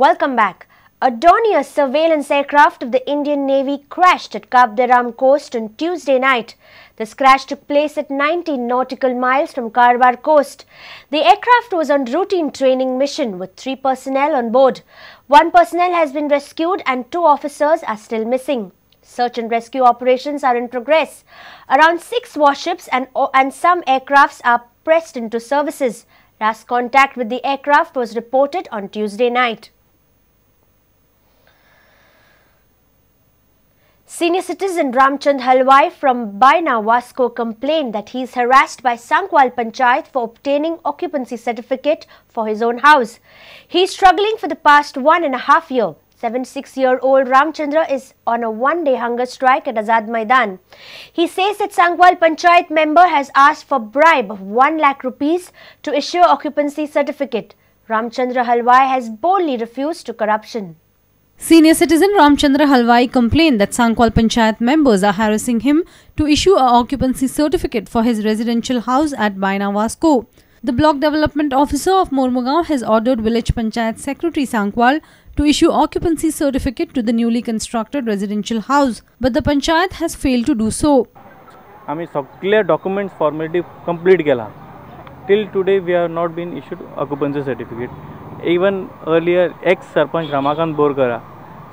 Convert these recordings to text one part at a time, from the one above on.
Welcome back. A Dornier surveillance aircraft of the Indian Navy crashed at Cabo de Ram coast on Tuesday night. This crash took place at 19 nautical miles from Karwar coast. The aircraft was on routine training mission with 3 personnel on board. 1 personnel has been rescued and 2 officers are still missing. Search and rescue operations are in progress. Around 6 warships and some aircrafts are pressed into services. Last contact with the aircraft was reported on Tuesday night. Senior citizen Ramchand Halwai from Baina Vasco complained that he is harassed by Sankwal Panchayat for obtaining occupancy certificate for his own house. He is struggling for the past 1.5 years. 76-year-old Ramchandra is on a one-day hunger strike at Azad Maidan. He says that Sankwal Panchayat member has asked for bribe of 1 lakh rupees to issue occupancy certificate. Ramchandra Halwai has boldly refused to corruption. Senior citizen Ramchandra Halwai complained that Sankwal Panchayat members are harassing him to issue an occupancy certificate for his residential house at Baina Vasco. The Block Development Officer of Mormugao has ordered Village Panchayat Secretary Sankwal to issue occupancy certificate to the newly constructed residential house, but the Panchayat has failed to do so. आमी सगळे documents formality complete केला. Till today we have not been issued occupancy certificate. Even earlier ex sarpanch Ramakant Borkar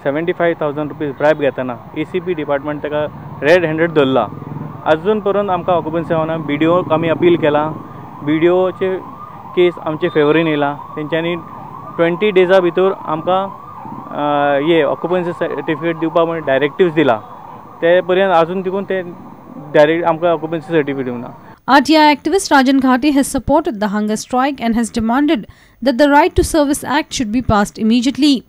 75,000 rupees bribe घेतना ACP department ताका red handed धरला. अजून पर्यंत आमकां occupancy जावना. BDO आमी अपील केला. BDOचे केस आमचे फेवरीन येयला. तेंच्यांनी 20 डेजा भितर आमकां हे ऑक्युपन्सी सर्टिफिकेट दिवपाक म्हण डायरेक्टिव्स दिला. ते पर्यंत अजून तिकून ते डायरेक्ट आमकां ऑक्युपन्सी सर्टिफिकेट दिवना. RTI activist Rajan Ghati has supported the hunger strike and has demanded that the Right to Service Act should be passed immediately.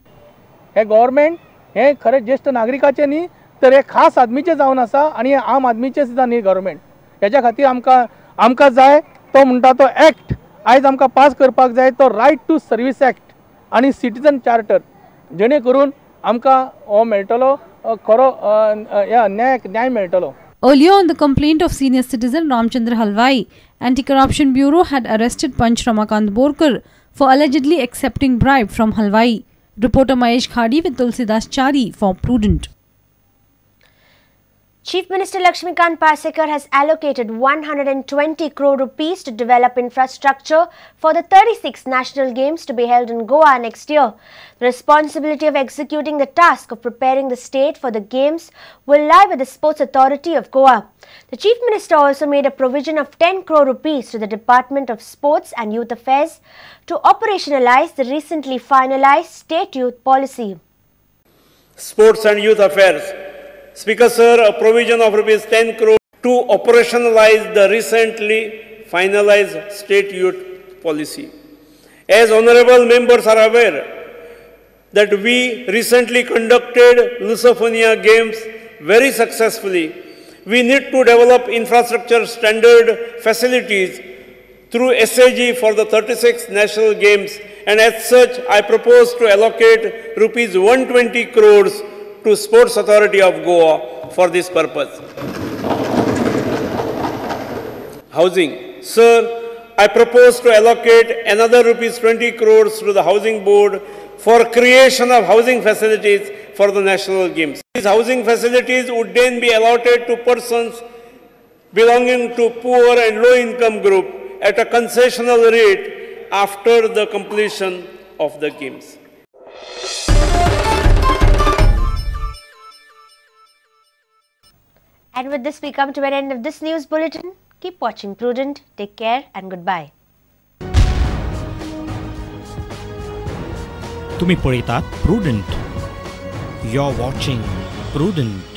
हे गव्हर्नमेंट हे खरें ज्येष्ठ नागरिकाचे न्ही तर हे खास आदमीचे जावन आसा आनी हे आम आदमीचे सुद्दां न्ही गव्हर्नमेंट. हेच्या खातीर आमकां आमकां जाय तो म्हणटा तो एक्ट आयज आमकां पास करपाक जाय, तो रायट टू सर्वीस एक्ट आनी सिटीजन चार्टर, जेणे करून आमकां हो मेळटलो खरो ह्या अन्यायाक न्याय मेळटलो. Earlier, on the complaint of senior citizen Ramchandra Halwai, Anti-Corruption Bureau had arrested Panch Ramakant Borkar for allegedly accepting bribe from Halwai. Reporter Mahesh Khadi with Tulsidas Chari for Prudent. Chief Minister Lakshmikant Parsekar has allocated 120 crore rupees to develop infrastructure for the 36 National Games to be held in Goa next year. The responsibility of executing the task of preparing the state for the Games will lie with the Sports Authority of Goa. The Chief Minister also made a provision of 10 crore rupees to the Department of Sports and Youth Affairs to operationalize the recently finalized state youth policy. Sports and Youth Affairs. Speaker sir, a provision of rupees 10 crore to operationalize the recently finalized state youth policy. As honorable members are aware that we recently conducted Lusophonia Games very successfully, we need to develop infrastructure standard facilities through SAG for the 36 National Games, and as such I propose to allocate rupees 120 crores to Sports Authority of Goa for this purpose. Housing. Sir, I propose to allocate another rupees 20 crores to the Housing Board for creation of housing facilities for the National Games. These housing facilities would then be allotted to persons belonging to poor and low income group at a concessional rate after the completion of the Games. And with this, we come to an end of this news bulletin. Keep watching Prudent. Take care and goodbye. तुम्ही पळयतात Prudent. You're watching Prudent.